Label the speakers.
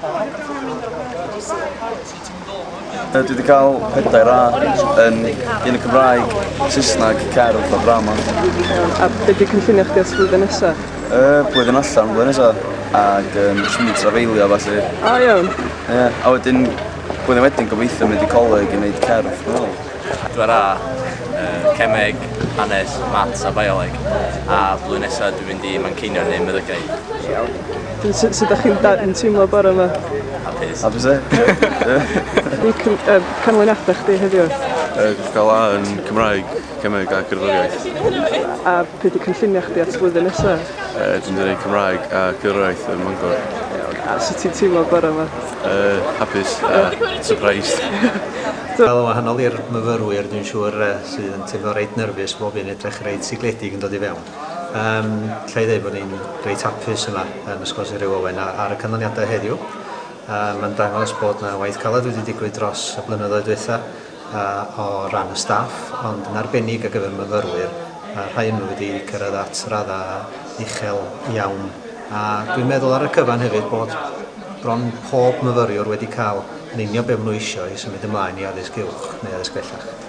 Speaker 1: Dwi wedi cael 4 A yn un y Cymraeg, Saesneg, Cerdd a Drama.
Speaker 2: A be di cynllunio chdi at flwyddyn nesa?
Speaker 1: Blwyddyn allan blwyddyn nesa ac jyst mynd i trafeilio a ballu.
Speaker 2: O iawn.
Speaker 1: Ie, a wedyn blwyddyn wedyn gobeithio mynd i coleg i wneud cerdd, dwi'n meddwl.
Speaker 3: 4 A, cemeg, hanes, maths a bioleg, a blwyddyn nesaf dwi'n mynd i Manceinion neu meddygaeth.
Speaker 2: Iawn. Sut ydych chi'n yn teimlo bore yma?
Speaker 3: Hapus.
Speaker 1: Hapus e?
Speaker 2: Di canlyniadau chdi heddiw?
Speaker 4: Dwi'n cael A yn Cymraeg, Cemeg a Cerddoriaeth.
Speaker 2: A be di cynllunio chdi at flwyddyn nesaf?
Speaker 4: Dwi'n mynd i wneud Cymraeg a Cerddoriaeth ym Mangor.
Speaker 2: Iawn. A sut ti'n teimlo bore yma?
Speaker 4: Hapus a surprised.
Speaker 5: Wel, yn wahanol i'r myfyrwyr, dwi'n siŵr sydd yn teimlo reit nyrfus bob un edrych reit sigledig yn dod i fewn. Lla i ddweud bod ni'n reit hapus yma yn Ysgol Sir Owen ar y canlyniadau heddiw. Mae'n dangos bod na waith caled wedi digwydd dros y blynyddoedd diwetha o ran y staff, ond yn arbennig ar gyfer myfyrwyr, a rhai nhw wedi cyrraedd at raddau uchel iawn. A dwi'n meddwl ar y cyfan hefyd bod bron pob myfyriwr wedi cael yn union be maen nhw eisiau i symud ymlaen i addysg uwch neu addysg bellach.